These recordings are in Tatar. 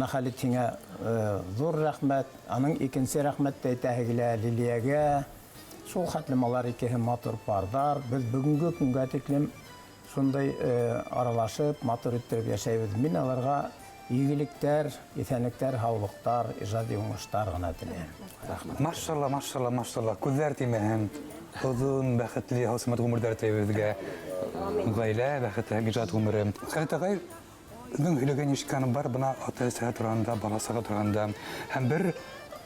Менә Халит сиңа зур рәхмәт. Аның икенче рәхмәт тә әйтәсе килә Лилиягә. Шул хәтлем алар икеһе матур пардар. Без бүгенге көнгә тиклем шундый аралашып, матур иттереп яшәйбез. Мин аларга игелектәр, исәнлектәр, һаулыктар, иҗади уңыштар гына телим. Рәхмәт. Машалла, машалла, машалла. Күзләр тимәһен. Озын, бәхетле, һау-сәламәт гомерләр телибез безгә. Гаилә бәхете һәм иҗат гомере. Хәлит агай, Безнең һөйләгән ишеткәнем бар, бына ата-әсә турында, бала-чага турында. Һәм бер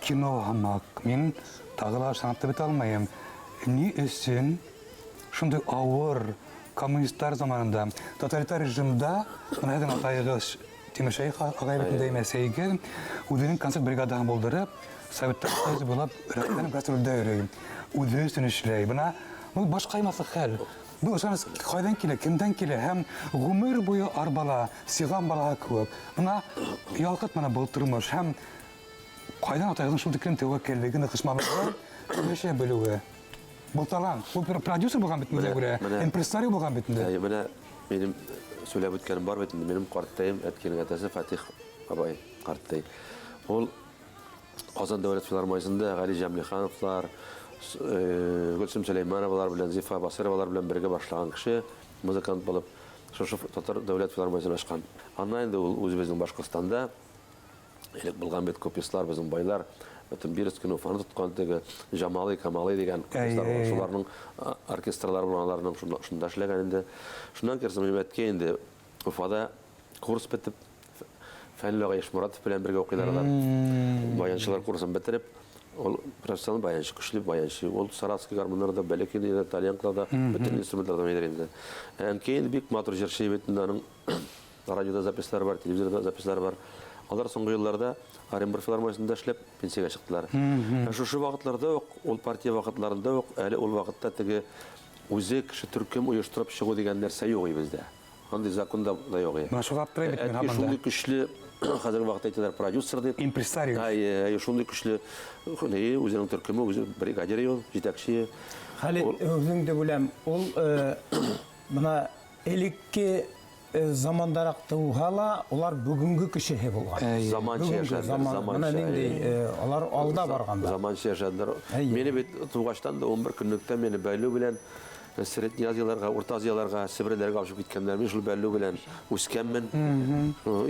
кино һамак. Мин тагы да ышанып та бетә алмыйм. Ни өчен шундый авыр коммунистлар заманында, тоталитар режимда, менә сезнең атаегыз Тимершәех агай бит инде әсәйгә үзенең концерт бригадасын булдырып, Советлар Союзы буйлап рәхәтләнеп гастрольдә йөри. Үзе өчен эшләй. Бына бу баш каймаслык хәл. Бу ышаныч кайдан килә, кемдән килә һәм гомер буе арбала, сиган балага кебек. Менә ялкыт менә бу тормыш һәм кайдан атайгын шул тиклем тәвәккәллеге, ныгышмалыгы, көрәшә белүе. Бу талант. Бу продюсер булган бит инде күрә, импресарио булган бит инде. Менә минем сөйләп үткәнем бар бит инде. Минем карттаем, әткәйнең әтәсе Фатих бабай карттай. Ул Казан дәүләт филармониясендә Гали Җәмлихановлар, Гөлсем Сөләймановалар белән, Зифа Басыровалар белән бергә башлаган кеше, музыкант булып, шушы Татар дәүләт филармониясен ачкан. Аннан инде ул үзебезнең Башкортстанда элек булган бит купецлар, безнең байлар, бөтен Бирскийны, Уфаны тоткан теге Җамалый, Камалый дигән купецлар булган. Шуларның оркестрлары булган, аларның шунда эшләгән инде. Шуннан керсен, минем әткәй инде Уфада курс бетеп, Фәнил агай Ишмуратов белән бергә укыйлар алар. Баянчылар курсын бетереп, ул профессионал баянчы, көчле баянчы. Ул саратовский гармуннарда, бәләкәй тальянкаларда, бөтен инструментларда уйный инде. Әнкәй инде бик матур җырчы бит инде, аның радиода записьлары бар, телевизорда записьлары бар. Алар соңгы елларда Оренбург филармониясендә эшләп пенсиягә чыктылар. Ә шушы вакытларда ук, ул партия вакытларында ук, әле ул вакытта теге үзе кеше төркем оештырып чыгу дигән нәрсә юк иде бездә. Андый закон да да юк. Менә шуга аптырый бит мин һаман да. Шундый көчле, хәзерге вакытта әйтәләр продюсер дип. Импресарио. Әйе, шундый көчле, үзенең төркеме, үзе бригадир ул, җитәкче. Халит, үзең дип үләм, ул менә элекке замандарак туса ла, улар бүгенге кешеһе булган. Заманча яшәделәр, заманча. Менә нинди, алар алда барганнар. Заманча яшәделәр. Мине бит тугачтан да 11 көнлектә мине бәйлү белән Средний Азияләргә, Урта Азияләргә, Себерләргә алып чыгып киткәннәр. Мин шул бәллү белән үскәнмен.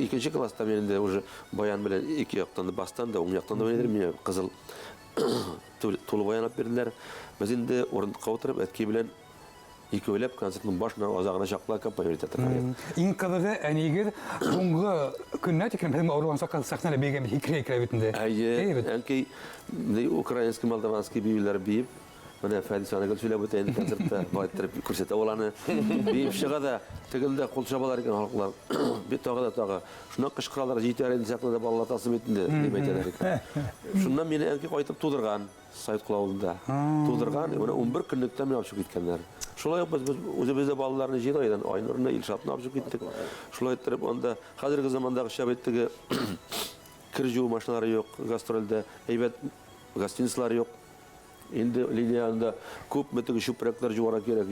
Икенче класста мин инде уже баян белән ике яктан да, бастан да, уң яктан да уйный идем. Миңа кызыл тулы баян алып бирделәр. Без инде урындыкка утырып, әткәй белән икәүләп концертның башыннан азагына чаклы аккомпанировать итә торган идек. Иң кызыгы, әниегез соңгы көннәр тиклем безнең авырган чакта сәхнәдә биегән бит, һикерә-һикерә бит инде. Әйе, әнкәй украинский, молдаванский биюләр биеп, Менә Фәнис аны гел сөйләп үтә инде концертта, болай иттереп күрсәтә ул аны. Биеп чыга да, тегелдә кул чабалар икән халыклар. Бит тагы да тагы. Шуннан кычкыралар, җитәр инде сәхнәдә балалатасы бит инде, дип әйтәләр икән. Шуннан мине әнки кайтып тудырган, Саиткол авылында. Тудырган, менә 11 көнлектә мине алып чыгып киткәннәр. Шулай ук без үзебез дә балаларны җыйдык, әйдән Айнурны, Илшатны алып чыгып киттек. Шулай иттереп анда хәзерге замандагыча бит теге кер җуу машиналары юк гастрольдә, әйбәт гостиницалар юк. Инде линия янында күпме теге чүпрәкләр җуарга кирәк,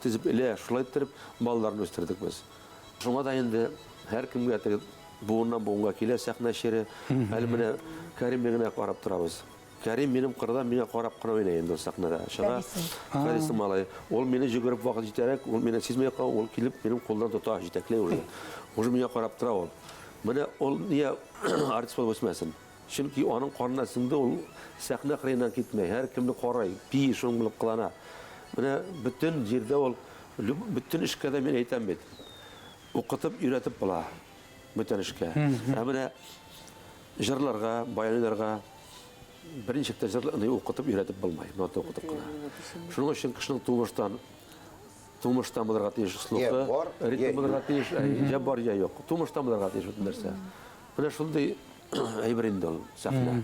тезеп элә, шулай иттереп балаларны үстердек без. Шуңа да инде һәркемгә теге буыннан буынга килә сәхнә чире. Әле менә Кәримне генә карап торабыз. Кәрим минем кырда миңа карап кына уйный инде сәхнәдә. Чыга. Фәриснең малае. Ул мине җөгереп вакыт җитәрәк, ул мине сизми кала, ул килеп минем кулдан тота, җитәкли уже. Уже миңа карап тора ул. Менә ул нигә артист булып үсмәсен? Чөнки аның канына сеңде, ул сәхнә кырыеннан китми, һәркемне карый, бии, шуның булып кылана. Менә бөтен җирдә ул, бөтен эшкә дә мин әйтәм бит, укытып, өйрәтеп була бөтен эшкә. Ә менә җырларга, баян уйнарга берничек тә җырларны укытып, өйрәтеп булмый, нота укытып кына. Шуның өчен кешенең тумыштан тумыштан булырга тиеш слухы, ритм булырга тиеш, я бар, я юк. Тумыштан булырга тиеш бөтен нәрсә. Менә шундый әйбер инде ул сәхнә.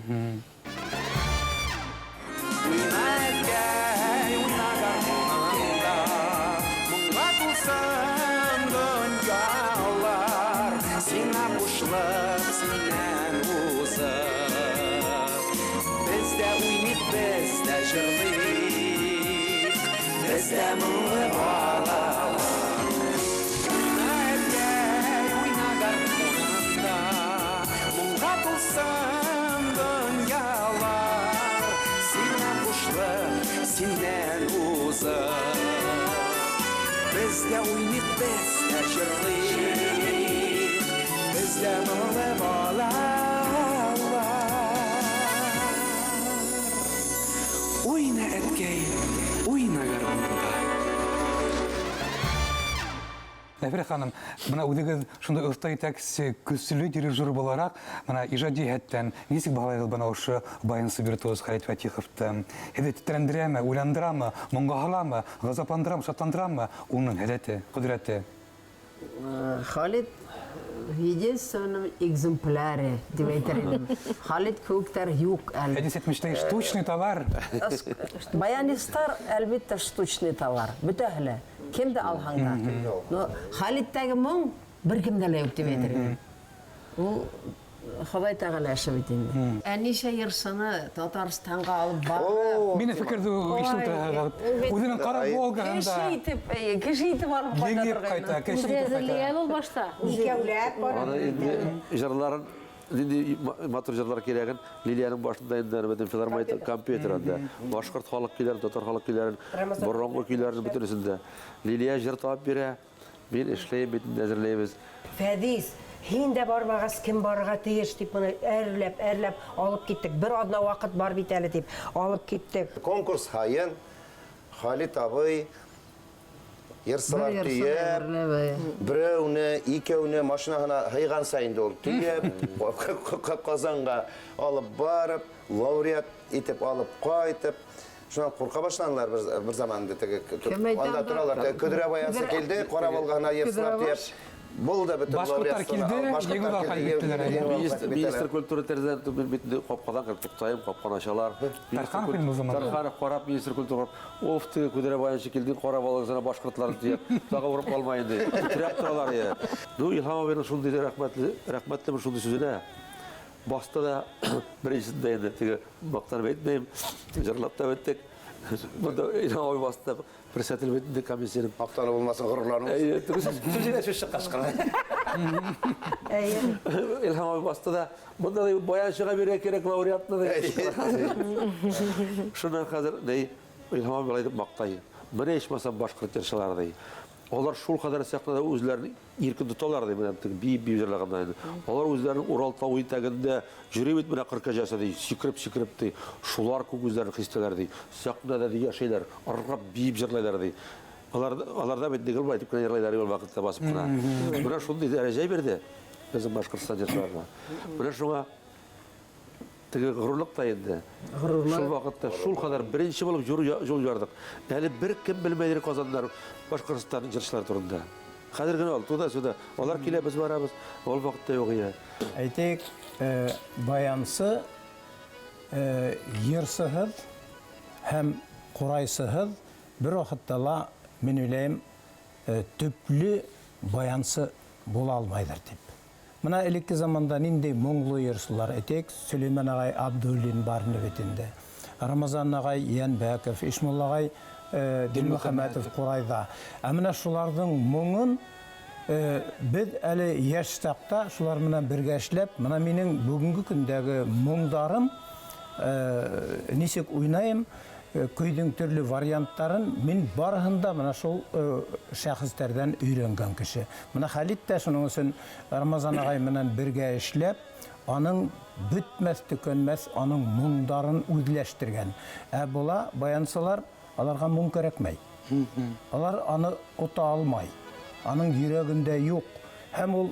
Уйна, әткәй, уйна гармуныңда, Моңга тулсын дөньялар, Сиңа кушылып, синнән узып. Без дә уйныйк, без дә җырлыйк, Без дә моңлы балалар. Уйна, әткәй, уйна гармуныңда, Моңга тулсын дөньялар, сиңа бушлык, синнән узып. Без дә уйныйк, без дә җырлыйк, без дә моңлы балалар. Уйна, әткәй, уйна гармунда. Нәфирә ханым, менә үзегез шундый оста җитәкче, көчле дирижер буларак, менә иҗади җәһәттән ничек баһалайсыз бына ошо баянчы виртуоз Халит Фатиховты? Һеҙҙе тетрәндерәме, уйландырамы, моңға һаламы, ғазапландырамы, шатландырамы уның һәләте, ҡөҙрәте? Халит в единственном экземпляре, дип әйтер идем. Халит кеүектәр юк әле. Фәдис әйтмешләй, штучный товар. Баянистлар, әлбәттә, штучный товар. Бөтәһе лә. Кемде алһаң да. Но Халиттәге моң беркемдә лә юк дип әйтер идем. Ул Ходай Тәгалә эше бит инде. Ә ничә җырчыны Татарстанга алып барып. Мине фикерде ишетеп утырасыз. Үзенең кара Волгаһында. Кеше итеп, кеше итеп алып кайта торган. Кайта, кеше итеп кайта. Үзе әзерли ул башта. Икәүләп барып. Аны инде җырларын нинди матур җырлар кирәген Лилиянең башында инде бөтен филармония компьютер анда. Башкорт халык көйләрен, татар халык көйләрен, борынгы көйләрен бөтенесен дә. Лилия җыр табып бирә. Мин эшләйм бит инде, әзерләйбез. Фәдис, һин дә бармагач, кем барырга тиеш, дип моны әрләп, әрләп алып киттек. Бер атна вакыт бар бит әле, дип алып киттек. Конкурс һаен Халит абый йырсылар төяп, берәүне, икәүне машинасына һыйганса инде ул төяп, Казанга алып барып, лауреат итеп алып кайтып, шуннан курка башладылар бер заман инде теге анда торалар, теге көдрә баянсы килде, кара Волганы йырсылар төяп. Булды бөтен Башкортлар килде, егет алып киттеләр. Министр культуры тәрәзәдән түбән бит инде капкадан кереп туктаем, капканы ачалар. Тарханов инде ул заманда. Тарханов карап, министр культуры карап, оф, теге көдрә баянчы килде, кара Волгасына башкортларны төяп, тагы урып калма инде. Терәп торалар я. Ну, Илһам абыйның шундый рәхмәтле, рәхмәтлемен шундый сүзенә. Басты да беренчесендә инде теге мактанып әйтмәйем, җырлап та беттек. Монда Илһам абый басты да председатель бит инде комиссиянең. Мактану булмасын, горурлану. Әйе, сүз сүз чыккач кына. Әйе. Илһам абый басты да, монда да баянчыга бирергә кирәк лауреатны да. Шуннан хәзер ни Илһам абый болай дип мактай. Менә ичмасам башкорт җырчылары ди. Алар шул кадәр сәхнәдә үзләрен иркен тоталар ди, менә теге биеп-биеп җырлаганда инде. Алар үзләренең Урал тавы итәгендә йөри бит менә кыр кәҗәсе ди, сикереп-сикереп ди. Шулар күк үзләрен хис итәләр ди. Сәхнәдә ди яшиләр, ыргып биеп җырлайлар ди. Алар аларда бит гел болай итеп кенә җырлайлар ул вакытта басып кына. Менә шундый дәрәҗә бирде безнең Башкортстан җырчыларына. Менә шуңа теге горурлык та инде. Горурлык. Шул вакытта шул кадәр беренче булып юл ярдык. Әле беркем белмәйдер Казаннар, Башкортстан җырчылары турында. Хәзер генә ул туда-сюда. Алар килә, без барабыз. Ул вакытта юк иде. Әйтик, баянсы, йырсыһыз һәм курайсыһыз бер вакытта ла, мин уйлыйм, төпле баянсы була алмайдыр дип. Менә элекке заманда нинди моңлы йырчылар, әйтик, Сөләйман агай Абдуллин бар иде бит инде. Рамазан агай Янбәков, Ишмулла агай Дилмөхәммәтов Курайда. Ә менә шуларның моңын без әле яшь чакта шулар белән бергә эшләп, менә минем бүгенге көндәге моңдарым, ничек уйнайым, көйнең төрле вариантларын мин барыһын да менә шул шәхесләрдән өйрәнгән кеше. Менә Халит тә шуның өчен Рамазан агай белән бергә эшләп, аның бетмәс, төкәнмәс, аның моңдарын үзләштергән. Ә була баянсылар, аларга моң кәрәкмәй. Алар аны ота алмай. Аның йөрәгендә юк. Һәм ул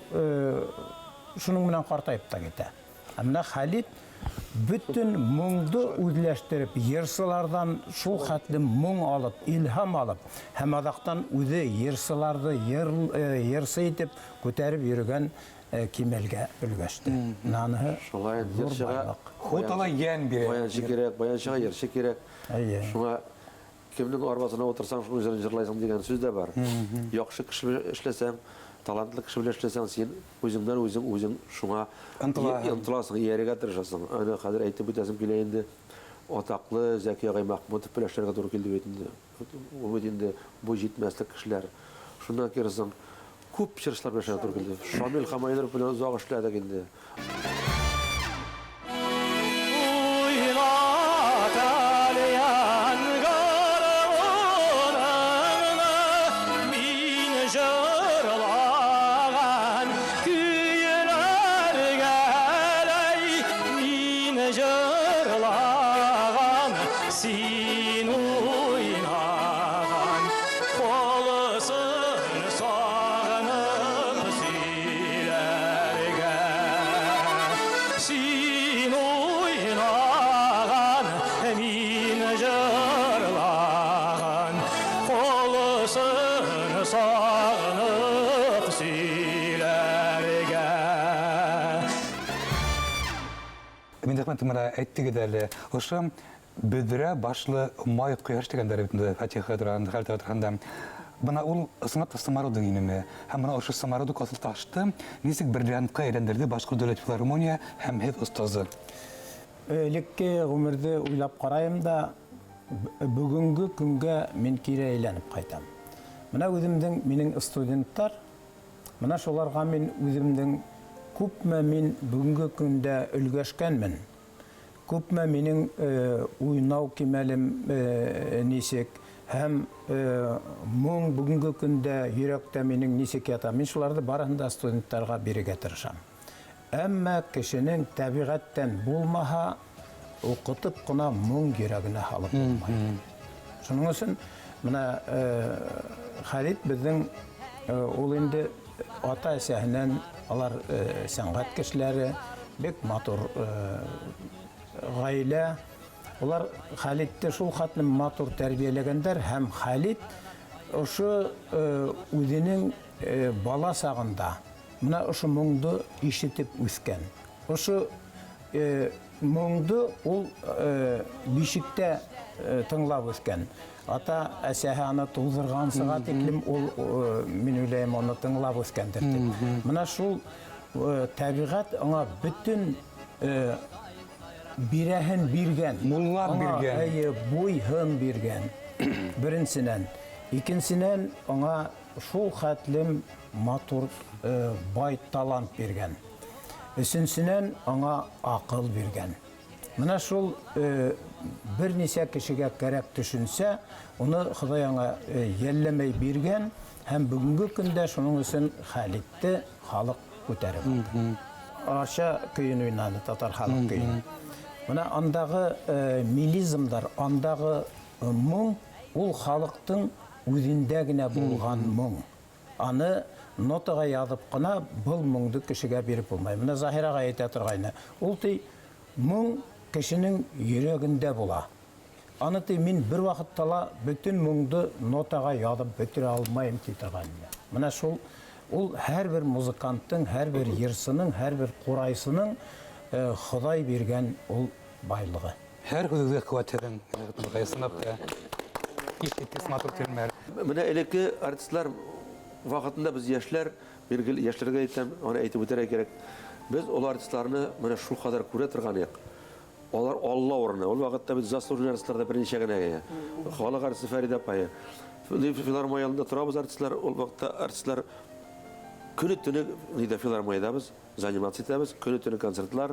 шуның белән картаеп та китә. Ә менә Халит бөтен моңды үзләштереп, йырсылардан шул хәтле моң алып, илһам алып, һәм азактан үзе йырсыларды йырсы итеп күтәреп йөргән кимәлгә өлгәште. Менә аны Шулай зур йырчыга байлык. Хутала йән бирә. Баянчы кирәк, баянчыга йырчы кирәк. Әйе. Шуңа кемнең арбасына утырсаң, шуның җырын җырлайсың дигән сүз дә бар. Яхшы кеше белән эшләсәң, талантлы кеше белән эшләсәң, син үзеңнән үзең үзең шуңа Ынтыласың. ынтыласың, иярергә тырышасың. Аны хәзер әйтеп үтәсем килә инде. Атаклы Зәки агай Махмутов белән эшләргә туры килде бит инде. Ул бит инде бу җитмәслек кешеләр. Шуннан киресең күп җырчылар белән эшләргә туры килде. Шамил Хамайнуров белән озак эшләдек инде. Син уйнаган Калысын сагынып сөйләргә. Син уйнаган, мин җырлаган Калысын сагынып сөйләргә. Миндәхмәт, менә әйттегез әле, ошо бөдрә башлы май кояш дигәннәр бит инде Фатиха турында, Хәлит турында. Бына ул ысынлап та самородок инеме? Һәм менә ошо самородок асыл ташты ничек бриллиантка әйләндерде Башкорт дәүләт филармония һәм һеҙ остазы? Элекке гомерде уйлап карайым да, бүгенге көнгә мин кире әйләнеп кайтам. Менә үземнең, минең студентлар, менә шуларга мин үземнең күпме мин бүгенге көндә өлгәшкәнмен, күпме минең уйнау кимәлем ничек һәм моң бүгенге көндә йөрәктә минең ничек ята, мин шуларны барысын да студентларга бирергә тырышам. Әмма кешенең табигатьтән булмаһа, укытып кына моң йөрәгенә һалып булмай. Шуның өчен менә Халит безнең ул инде ата-әсәһеннән алар сәнгать кешеләре, бик матур гаилә. Алар Халитте шул хәтле матур тәрбияләгәндәр һәм Халит ошо үзенең бала сагында менә ошо моңды ишетеп үскән. Ошо моңды ул бишектә тыңлап үскән. Ата әсәһе аны тудыргансыга тиклем ул, мин уйлыйм, аны тыңлап үскәндер дип. Менә шул табигать аңа бөтен бирәһен биргән. Муллап биргән. Әйе, буйһын биргән. Беренченән. Икенченән, аңа шул хәтлем матур бай талант биргән. Өченченән, аңа акыл биргән. Менә шул берничә кешегә кәрәк төшенсә, уны Ходай аңа йәлләмәй биргән һәм бүгенге көндә шуның өчен Халитте халык күтәреп алды. Арча көен уйнады, татар халык көен. Менә андагы мелизмнар, андагы моң ул халыктың үзендә генә булган моң. Аны нотага язып кына был моңды кешегә биреп булмай. Менә Заһир агай әйтә торгайны. Ул ди, моң кешенең йөрәгендә була. Аны ди, мин бер вакытта ла бөтен моңды нотага язып бетерә алмыйм ди торган иде. Менә шул ул һәрбер музыкантның, һәрбер йырчының, һәрбер курайчының Ходай биргән ул байлыгы. Һәр һүзегезгә куәт сезнең, Рәхмәт, чынлап та искиткеч матур телмәр. Менә элекке артистлар вакытында без яшьләр, мин гел яшьләргә әйтәм, аны әйтеп үтәргә кирәк. Без олы артистларны менә шул кадәр күрә торган идек. Алар Алла урыны. Ул вакытта бит заслуженный артистлар да берничә генә иде. Халык артисты Фәридә апай. Филармония янында торабыз артистлар, ул вакытта артистлар көне-төне нидә филармониядәбез. Заниматься итәбез, көне-төне концертлар,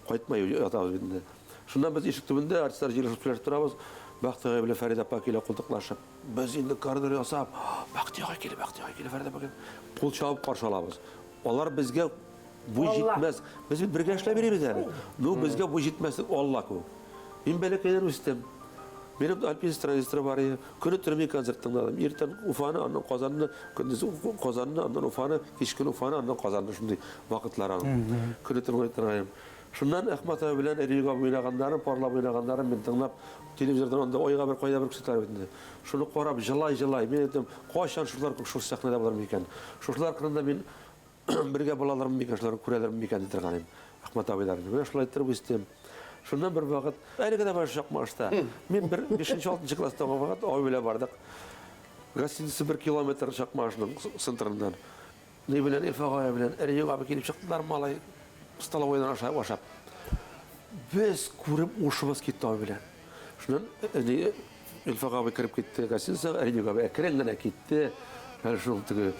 кайтмай ятабыз бит инде. Шуннан без ишек төбендә артистлар җыелышып сөйләшеп торабыз. Бәхти агай белән Фәридә апа килә култыклашып. Без инде коридор ясап, Бәхти агай килә, Бәхти агай килә, Фәридә апа килә. Кул чабып каршы алабыз. Алар безгә буй җитмәс. Без бит бергә эшләп йөрибез әле. Ну, безгә буй җитмәс Алла кебек. Мин бәләкәйдән үстем. Минем альпинист транзисторы бар иде. Көне-төне мин концерт тыңладым. Иртән Уфаны, аннан Казанны, көндез Казанны, аннан Уфаны, кичкен Уфаны, аннан Казанны. Шундый вакытлар аның. Көне-төне тыңладым. Шуннан Әхмәт абый белән Рилга уйнаганнарын, парлап уйнаганнарын мин тыңлап, телевизордан анда айга бер кайда бер күрсәтәләр бит инде. Шуны карап, җылай-җылай, мин әйтәм, кайчан шулар шул сәхнәдә булырмын икән? Шушылар кырында мин бергә булалармы микән, шуларны күрәләрме микән ди торган идем. Әхмәт абыйларны. Менә шулай иттереп үстем. Шуннан бер вакыт, әлеге дә бар Чакмагышта. Мин бер 5-6 класста вакыт абый белән бардык. Гостиница бер километр Чакмагышның центрыннан. Ни белән Илфак абый белән Рәҗәп абый килеп чыктылар, малай столовойдан ашап ашап. Без күреп ушыбыз китте абый белән. Шуннан Илфак абый кереп китте гостиницага, Рәҗәп абый әкрен генә китте. Әле шул теге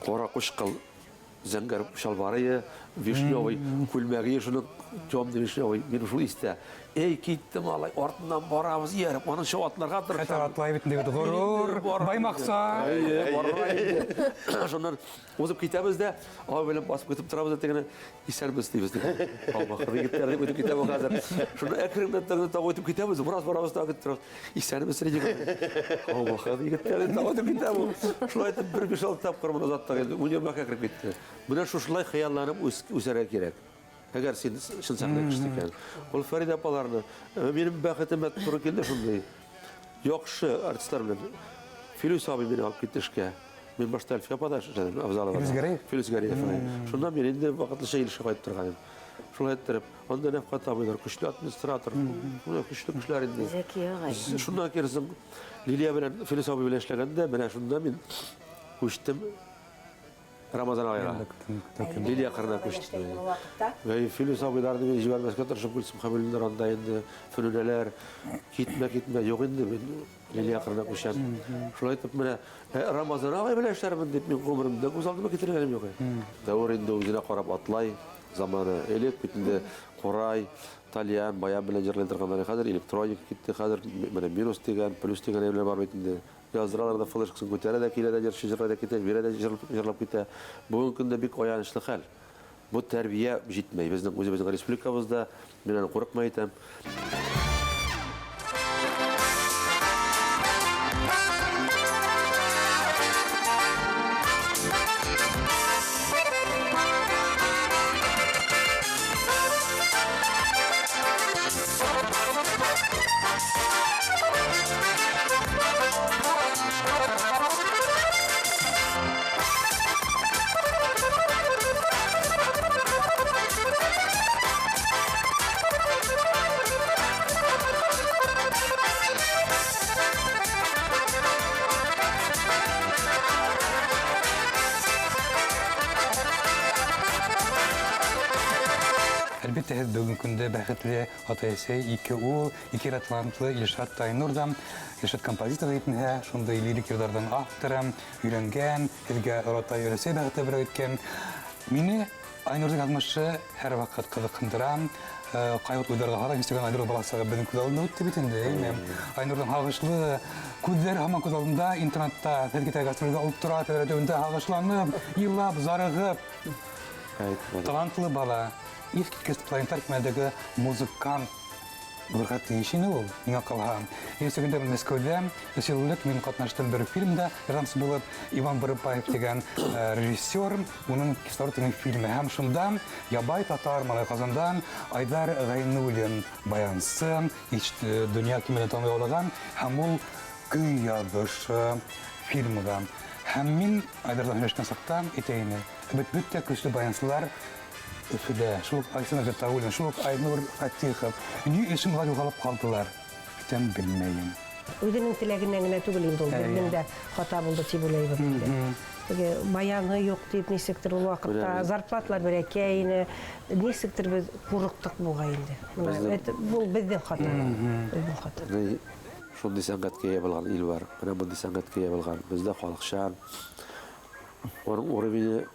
кара кучкыл зәңгәр чалбары, Вишневый күлмәге, шуның темный вишневый, мин шул истә. Эй, китте малай, артыннан барабыз, ияреп, аныңча атларга тырышам. Хәтәр атлай бит инде бит, горур, баймакса. Әйе, барырга инде. Шуннан узып китәбез дә, абый белән басып көтеп торабыз да тегене, исәнмесез дибез. Алмакыр егетләр дип үтеп китә бу хәзер. Шуннан әкренләп тегене тагы үтеп китәбез, бераз барабыз тагы көтеп торабыз. Исәнмесез егет. Алмакыр егетләр дип тагы үтеп китә бу. Шулай итеп бер биш-алты тапкыр моны озаттык инде, универмагка кереп китте. Менә шушылай хыялланып үсәргә кирәк. Әгәр син чын сәхнә кешесе икән. Ул Фәридә апаларны, минем бәхетемә туры килде шундый. Яхшы артистлар белән. Филүс абый мине алып китте эшкә. Мин башта Әлфия апада эшләдем, Авзаловада. Филүс Гәрәев? Филүс Гәрәев. Шуннан мин инде вакытлыча Илешкә кайтып торган идем. Шулай иттереп, анда Нәфкать абыйлар, көчле администратор, менә көчле кешеләр инде. Зәки агай. Шуннан киресен Лилия белән Филүс абый белән эшләгәндә, менә шунда мин күчтем Рамазан агайга. Лилия кырына күчте. Вәй, Филүс абыйларны мин җибәрмәскә тырышып, Гөлсем Хәбилнер анда инде, Флүнәләр, китмә, китмә, юк инде, мин Лилия кырына күчәм. Шулай итеп, менә Рамазан агай белән эшләрмен дип, мин гомеремдә күз алдыма китергәнем юк. Дәвер инде үзенә карап атлай, заманы. Элек бит инде курай, тальян, баян белән җырлый торганнар. Хәзер электроника китте, хәзер менә минус дигән, плюс дигән әйберләр бар бит инде. Яздыралар да, флешкасын күтәрә дә, килә дә җырчы җырлый да китә, бирә дә җырлап китә. Бүгенге көндә бик аянычлы хәл. Бу тәрбия җитмәй. Безнең үзебезнең республикабызда, мин аны курыкмый әйтәм. Әлбәттә, һеҙ бөгөнгө көндә бәхетле ата-әсәй, ике ул, ике ир талантлы Илшат та Айнур да, Илшат композитор да итмәһә, шундый лирик йырдарның авторы, өйләнгән, һеҙгә Оротай өләсәй бәхете бүләк иткән. Мине Айнурның язмышы һәрвакыт кызыксындыра. Кайвакыт уйларга һарам, һич Айнур баласы безнең күз алдында үтте бит инде, әйме? Айнурның һагышлы күзләре һаман күз алдында, интернатта, һеҙ китә гастрольгә алып тора, тәҙрә төбендә һагышланып, илап, зарыгып. Талантлы бала, искиткеч планетар кимәлдәге музыкант булырга тиеш инде ул, миңа калһа. Икенче көндә Мәскәүдә өч ел элек мин катнаштым бер фильмда, ярдәмче булып, Иван Вырыпаев дигән режиссер, уның Кислород дигән фильмы. Һәм шунда ябай татар малай Казандан Айдар Гайнуллин баянсы, ич дөнья кимәлен таный алган, һәм ул көй язды шушы фильмга. Һәм мин Айдардан һөйләшкән чакта әйтә ине, бит бөтә көчле баянчылар Өфедә, шул ук Александр Гатауллин, шул ук Айнур Фатихов. Ни өчен алар югалып калдылар? Әйтәм, белмәем. Үзенең теләгеннән генә түгел инде ул, безнең дә хата булды дип уйлыйбыз инде. Теге баяны юк дип ничектер ул вакытта зарплаталар бәләкәй ине, ничектер без курыктык бугай инде. Менә это бу безнең хата. Безнең хата. Шундый сәнгатькә ия булган ил бар. Менә мондый сәнгатькә ия булган. Бездә халыкчан. Аның уровене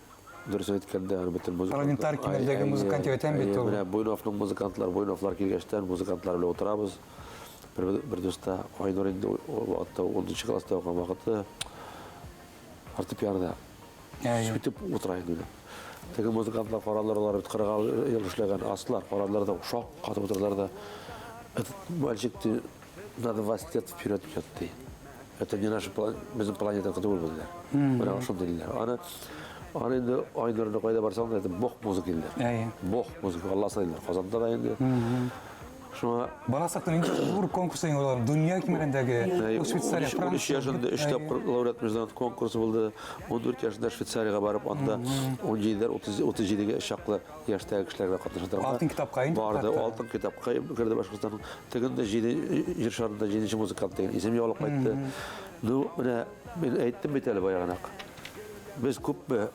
Дөрес әйткәндә, аны бөтен музыкант. Парламентар кимәлдәге музыкант дип әйтәм бит ул. Менә Буйновның музыкантлар, Буйновлар килгәчтән музыкантлар белән утырабыз. Бер, бер дуста Айнур инде ул вакытта 10 класста укыган вакыты фортепианода сүтеп утыра инде. Теге музыкантлар карадылар, алар бит 40 ел эшләгән аслар, карадылар да шак катып утырдылар да. Этот мальчик ты на 20 лет вперед идет, ди. Это не наша безнең планетаныкы түгел бу, диләр. Менә шундый диләр. Аны аны инде Айнурны кайда барсаң да, это бог музыки диләр. Әйе. Бог музыка, Алла сыйлар. Казанда да инде. Шуңа Бала чакта нинди зур конкурс уйналган, дөнья кимерендәге, ул Швейцария, Франция. 13 яшендә 3 тапкыр лауреат международный конкурсы булды. 14 яшендә Швейцариягә барып, анда 17-дән 37-гә чаклы яшьтәге кешеләр белән катнаша торган. Алтын китапка инде. Барды, алтын китапка керде Башкортстанның. Тегендә җиде җир шарында җиденче музыкант дигән исем яулап кайтты. Ну, менә мин әйттем бит әле баягынак. Без күпме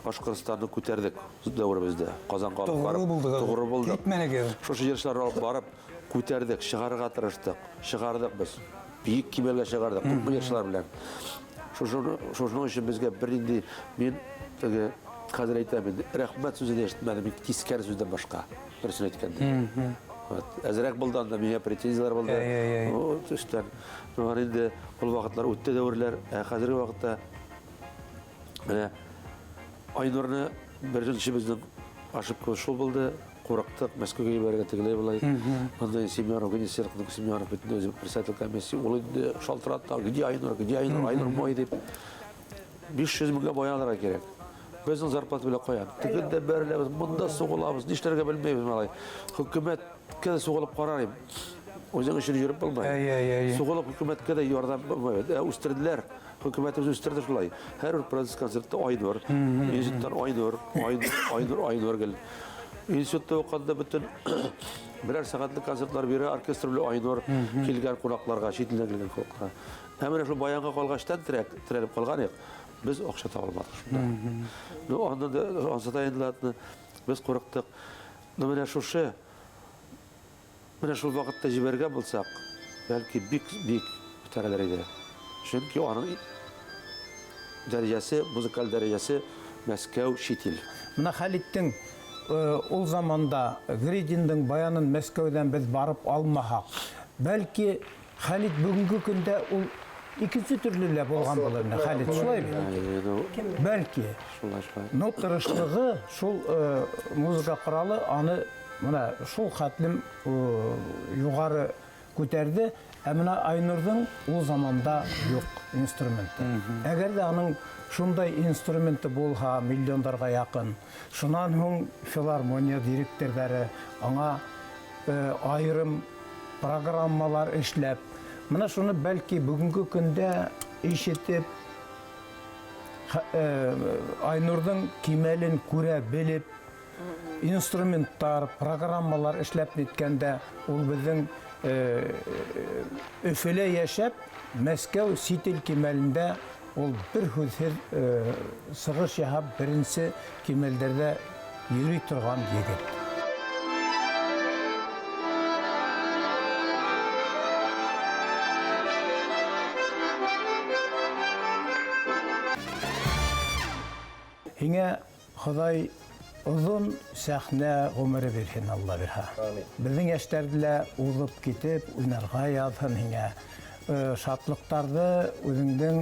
Башкортстанны күтәрдек дәверебездә. Казанга алып барып. Тугры булдык. Тугры булдык. Китмәдегез. Шушы җырчыларны алып барып күтәрдек, чыгарырга тырыштык. Чыгардык без. Биек кимәлгә чыгардык күпме җырчылар белән. Шушының өчен безгә бернинди мин теге. Хәзер әйтәм инде, рәхмәт сүзе дә ишетмәдем, бик тискәре сүздән башка, дөресен әйткәндә. Вот. Әзрәк булды анда, миңа претензияләр булды. Вот, өстән. Ну, инде ул вакытлар үтте дәверләр. Ә хәзерге вакытта менә Айнурны беренче безнең ошибка шул булды. Курыктык, Мәскәүгә җибәрергә тегеләй болай. Анда Семенов, Генесеркның Семенов бит үзе председатель комиссии, ул инде шалтыратты, где Айнур, где Айнур, Айнур мой дип. 500 меңгә бая алырга кирәк. Безнең зарплата белән каян? Тегендә бәреләбез, монда сугылабыз, нишләргә белмибез, малай. Хөкүмәткә дә сугылып карар идем. Үзең өчен йөреп булмый. Әй, әй, әй. Сугылып хөкүмәткә дә ярдәм булмый. Ә, үстерделәр. Хөкүмәтебез үстерде шулай. Һәрбер процесс концертта Айнур, институттан Айнур, Айнур, Айнур, Айнур гел. Институтта укыганда бөтен берәр сәгатьлек концертлар бирә оркестр белән Айнур килгән кунакларга, чит илдән килгән халыкка. Ә менә шул баянга калгачтан терәк, терәлеп калган идек. Без акча таба алмадык шунда. Ну, аннан да, ансы да инде ладно. Без курыктык. Ну, менә шушы, менә шул вакытта җибәргән булсак, бәлки бик бик күтәрелер иде. Чөнки аның дәрәҗәсе, музыкаль дәрәҗәсе Мәскәү, чит ил. Менә Хәлиттең ул заманда Гридинның баянын Мәскәүдән без барып алмаһак, бәлки Хәлит бүгенге көндә ул икенче төрле лә булган булыр иде. Хәлит шулай бит? Бәлки. Шулай, шулай. Но тырышлыгы шул музыка коралы аны менә шул хәтлем югары күтәрде. Ә менә Айнурның ул заманда юк инструменты. Әгәр дә аның шундай инструменты булһа, миллиондарга якын, шуннан һуң филармония директорлары аңа аерым программалар эшләп, менә шуны бәлки бүгенге көндә ишетеп, Айнурның кимәлен күрә белеп, инструментлар, программалар эшләп ниткәндә, ул безнең Өфөлә яшәп, Мәскәү чит ил кимәлендә ул бер һүзсез сыгыш яһап беренче кимәлдәрдә йөри торган егет. Һиңә Ходай озын сәхнә гомере бирһен, Алла бирһә. Безнең яшьтәрде лә узып китеп уйнарга язһын һиңә. Шатлыктарды үзеңнең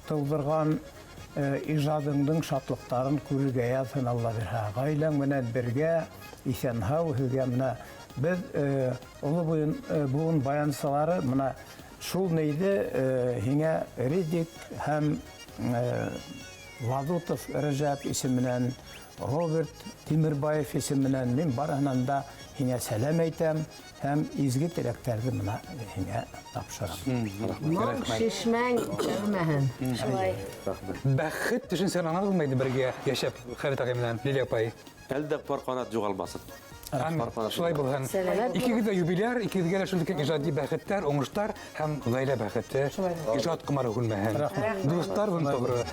тудырган ижадыңның шатлыктарын күрергә язһын, Алла бирһә. Гаиләң менән бергә исән-һау һезгә менә без олы буын, буын баянчылары менә шул нейде һиңә Ридик һәм Вадутов Рәҗәп исеменнән, Роберт Тимербаев исеменнән мин барыһынан да һиңә сәлам әйтәм һәм изге теләкләрне менә һиңә тапшырам. Моң шишмәң кәммәһен. Шулай. Бәхет төшенсән аңладыңмы инде бергә яшәп Хәлит агай белән Лилия апай? Әле дә пар канат югалмасын. Амин. Шулай булһын. Икегез дә юбиляр, икегезгә дә шундый иҗади бәхетләр, уңышлар һәм гаилә бәхете. Иҗат комары күрмәһен. Дуслар бун тугры.